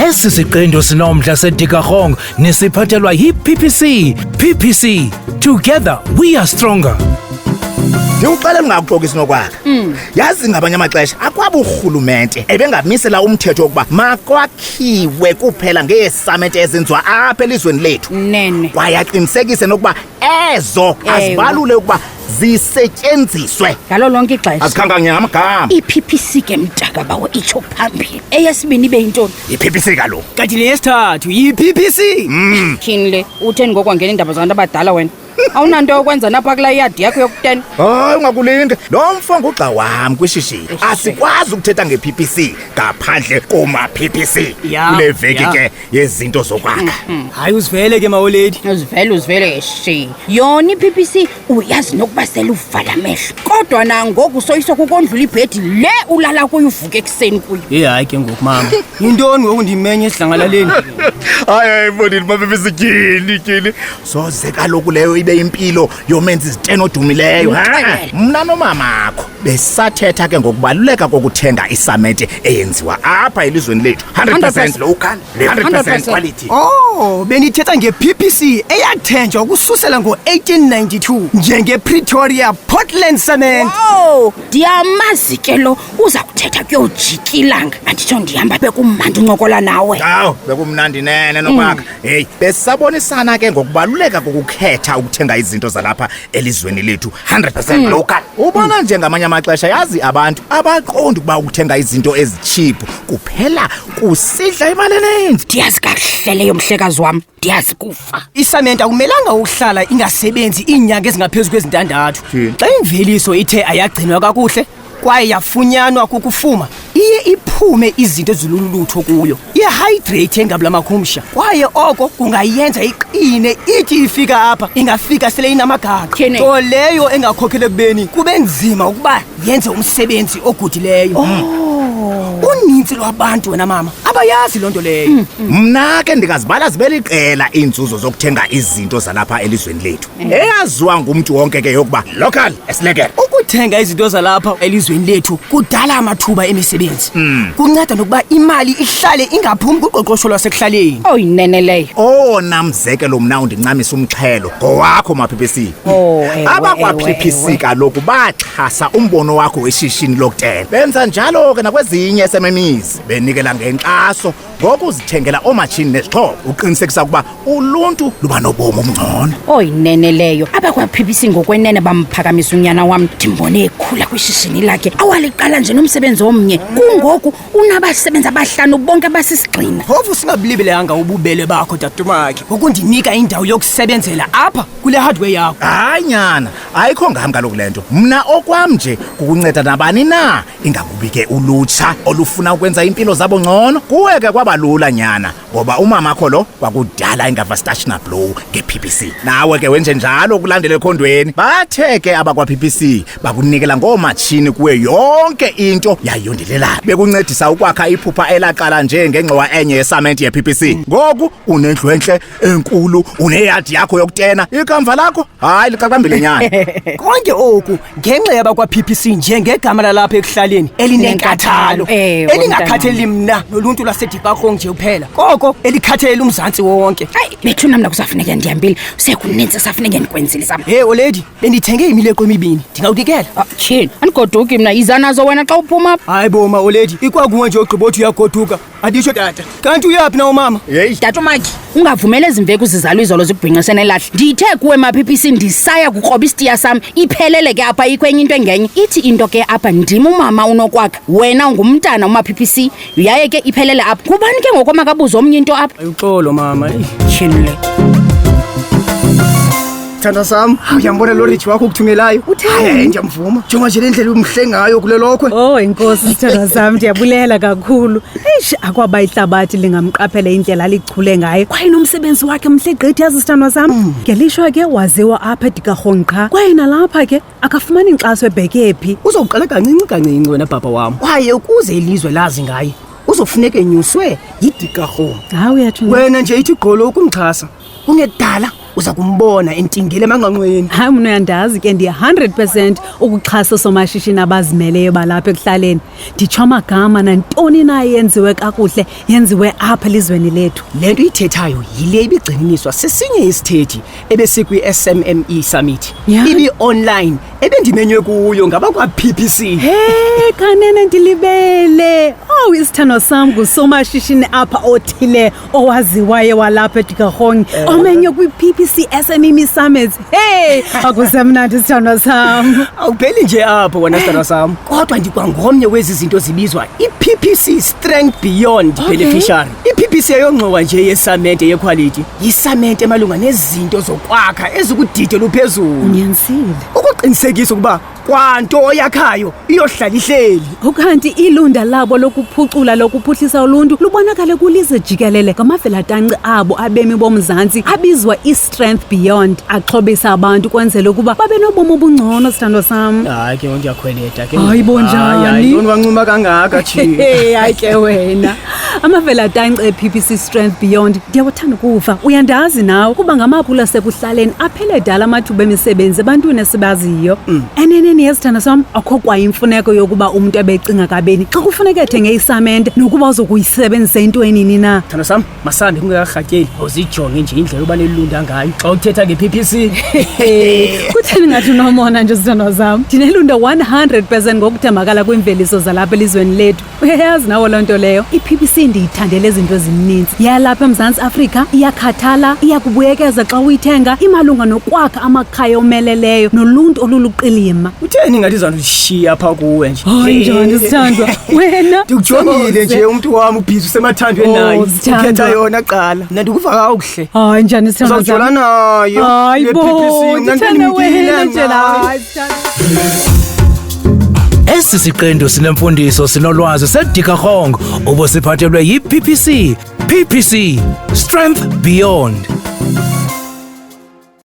Esi siqendu sinomdla seDikagong nesiphathelwa yi-PPC. PPC, together we are stronger. Ndiwuxele ungakuxoki sinokwakha. Yazi ngabanye amaxesha akwaba urhulumente ebengamisela umthetho wokuba makwakhiwe kuphela ngeesamente ezenziwa apha elizweni lethu. Nene. Kwaye aqinisekise nokuba ezo Ewe. azibalule ukuba zisetyenziswe. Ngalo lonke ixesha. Azikhankanye ngamagama. I-PPC ke mntakabawo itsho phambili. Eyesibini ibe yintoni? Yi-PPC kaloku. Kanti neyesithathu yi-PPC. Tyhini le, utheni ngoku wangena iindaba zabantu abadala wena? Awunanto yokwenza napha kulaa yadi yakho yokutena? Hayi ungakulinge. Lo mfo ngugxa wam kwishishini. Asikwazi ukuthetha nge-PPC ngaphandle koma-PPC. Ya, Kule veki ya. ke yezinto zokwakha. Hayi uzivele ke mawoledi. Uzivele uzivele ke shi. Yona i-PPC uyazi nokuba sele uvala amehlo. Kodwa nangoku soyiswa kukondlula ibhedi le ulala kuyo uvuke ekuseni kuyo. Ye hayi ke ngoku mama. Yintoni ngoku ndimenye esidlangalaleni? Hayi hayi mfondini ma-PPC tyhini tyhini. Soze kaloku leyo ibe impilo yomenza izitena odumileyo. Ha, Mxelele. Mna nomamakho besathetha ke ngokubaluleka kokuthenga isamente eyenziwa apha elizweni lethu. 100% local, 100% quality. Oh, benithetha nge-PPC eyathenjwa ukususela ngo-1892 njenge-Pretoria Portland Cement. Oh, ndiyamazi ke lo uza kuthetha kuyojika ilanga. Anditsho ndihamba bekumandi uncokola nawe. Awu, bekumnandi nene nokwakha. Hey, besabonisana ke ngokubaluleka kokukhetha ukuthenga izinto zalapha elizweni lethu 100% local. Ubona nje ngamanye amaxesha yazi abantu abaqondi ukuba ukuthenga izinto ezitshiphu kuphela kusidla imali eninzi. Ndiyazi kakuhle leyo mhlekazi wam, ndiyazi kufa. Isamente akumelanga ukuhlala ingasebenzi iinyanga ezingaphezu kwezintandathu. Tyhini. Xa imveliso ithe ayagcinwa kakuhle kwaye yafunyanwa kukufuma, iye iphume izinto ezilulutho kuyo. Ihydrate engabula makhumsha kwaye oko kungayenza iqine ithi ifika apha ingafika sele inamagaqa. Tyhini. Nto leyo engakhokhela ekubeni kube nzima ukuba yenze umsebenzi ogudileyo. Unintsi lwabantu wena mama abayazi loo nto leyo. Mna ke ndingazibala zibe liqela iinzuzo zokuthenga izinto zalapha elizweni lethu. Eyaziwa ngumntu wonke ke yokuba local esilekele. Ukuthenga izinto zalapha elizweni lethu kudala amathuba emisebenzi. Kunceda nokuba imali ihlale ingaphumi kuqoqosho lwasekuhlaleni. Oyinene leyo. Owona mzekelo mna undincamisa umxhelo ngowakho ma-PPC. Oh, ewe, ewe, Abakwa-PPC ewe. kaloku baxhasa umbono wakho weshishini lokutela. Benza njalo ke nakwezinye SMMEs, benikela ngenkxaso ngokuzithengela oomatshini nezixhobo uqinisekisa ukuba uluntu luba nobomi obungcono. Oyinene leyo. Abakwa-PPC ngokwenene bamphakamisa unyana wam. Ndimbone ekhula kwishishini lakhe awaliqala nje nomsebenzi omnye. Kungoku unabasebenzi abahlanu bonke abasisigxina. Phofu singabulibelanga ububele bakho tatumakhe ngokundinika indawo yokusebenzela apha kule hardware yakho. Hayi nyana, ayikho ngam kaloku le nto. Mna okwam nje kukunceda nabani na, ingakubi ke ulutsha olufuna ukwenza impilo zabo ngcono. Kuwe ke kwabalula nyana, ngoba umamakho lo kwakudala ingava stach nablow nge-PPC. Nawe ke wenje njalo ukulandela ekhondweni. Bathe ke abakwa-PPC bakunikela ngoomatshini kuwe yonke into yayondelelana. Bekuncedisa ukwakha iphupha elaqala nje ngengxowa enye yesamente ye-PPC. Ngoku unendlu entle enkulu, uneyadi yakho yokutena. Ikamva lakho hayi liqaqambile nyana. Konke oku ngenxa yabakwa-PPC njengegama lalapha ekuhlaleni elinenkathalo, Ewe, elingakhathaleli mna noluntu lwaseDipakgong nje kuphela, koko elikhathalela uMzantsi wonke. Hayi, bethuna mna kusafuneke ndihambile. Sekuninzi esafuneke ndikwenzile sam. Hey oledi, bendithenge imileqo emibini, ndingawunikela. Ah, tyhini, andigoduki mna. Yiza nazo wena xa uphuma apha. Hayi bo ma oledi, ikwakuwe nje ogqiba othi uyagoduka. Anditsho tata. Kanti uyaphi na umama? Yeyi. Tata uMakhi, ungavumeli ezi mveku zizalwa izolo zikubhinqise nelahle. Ndithe kuwe ma-PPC ndisaya kukroba isitiya sam. Iphelele ke apha, ayikho enye into engenye. Ithi into ke apha, ndim umama unokwakha, wena ungumntana uma-PPC, yaye ke iphelele apha. Ngubani ke ngoku omakabuze omnye into apha? Uxolo mama. Eyi. Tyhini le. Sithandwa sam, uyambona lo rich wakho ukuthumelayo? Hayi, ndiyamvuma. Jonga nje le ndlela umhle ngayo kule lokhwe. Oh, inkosi sithandwa sam, ndiyabulela kakhulu. Eish, akwaba ihlabathi lingamqaphela indlela alichule ngayo. Kwaye nomsebenzi wakhe mhle gqithi, yazi sithandwa sam. Ngelishwa ke waziwa apha eDikagong qha. Kwaye nalapha ke akafumani inkxaso ebheke phi. Uzoqala kancinci kancinci wena bhabha wam. Kwaye ukuze ilizwe lazi ngaye, uzofuneka enyuswe yiDikagong. Hayi uyatsho. Wena nje ithi gqolo ukumxhasa. Kungekudala Uza kumbona entingele emanqwanqweni. Hayi, mna uyandazi ke, ndiyi-100 percent ukuxhasa oosomashishini abazimeleyo balapha ekuhlaleni. Nditsho amagama, nantoni na yenziwe kakuhle yenziwe apha elizweni lethu. Le nto uyithethayo yile ibigxininiswa sesinye isithethi ebesikwi-SMME Summit. Ya. Ibi-online ebendimenywe kuyo ngabakwa-PPC. He, kanene ndilibele. Owu, isithandwa sam ngusomashishini apha othile owaziwayo walapha eDikagong, omenywe kwi-PPC SMME Summit. Hey, akusemnandi sithandwa sam. Awupheli nje apho wena sithandwa sam, kodwa ndikwangomnye wezi zinto zibizwa i-PPC Strength Beyond Beneficiary. I-PPC eyongxowa nje yesamente yekhwaliti, yisamente emalunga nezinto zokwakha ezikudidi oluphezulu. Unyanisile. Ukuqinisekisa ukuba kwanto oyakhayo iyohlala ihleli. Ukanti ilunda labo lokuphucula lokuphuhlisa uluntu lubonakale kwilizwe jikelele ngamavelatanci abo abemi boMzantsi abizwa i-Strength Beyond, axhobisa abantu kwenzela ukuba babe nobomi obungcono, sithandwa sam. Hayi ke, ndiyakhweleta ke. Hayi bo, njani? Ntoni wancuma kangaka tshi? Hey, hayi ke wena. Amavelatanci e-PPC Strength Beyond ndiyawathanda ukuva. Uyandazi nawe kuba ngamaphulo asekuhlaleni aphele dala amathuba emisebenzi ebantwini esibaziyo. Eneneni yesithandwa sam, akho kwa imfuneko yokuba umntu ebecinga kabini xa kufuneka ethenge isamente nokuba uzokuyisebenzisa entwenini na. Sithandwa sam, masambe kungekarhatyeli. Awuzijonge nje indlela oba nelunda ngayo xa uthetha nge-PPC. Kutheni ngathi unomona nje, sithandwa sam? Ndinelunda 100 percent ngokuthembakala kwiimveliso zalapha elizweni lethu. Uyayazi nawo loo nto leyo. I-PPC ndiyithandele izinto ezininzi. Yalapha eMzantsi Afrika iyakhathala, iyakubuyekeza xa uyithenga, imalunga nokwakha amakhaya omeleleyo noluntu oluluqilima. Utheni ngathi izandishiya phaa kuwe nje? Hayi njani, sithandwa wena? Ndikujongile nje, umntu wam ubhizi usemathandweni Oh, naye. sithandwa. Ukhetha yona kuqala, mna ndikuva kakuhle. Hayi njani, sithandwa Uzawujola sam? nayo Hayi le bo, PPC, mna ndithanda ndimkile wena nje la. mna. Hayi, sithandwa. Esi siqendu sinemfundiso sinolwazi seDikagong ubusiphathelwe yi-PPC. PPC Strength Beyond.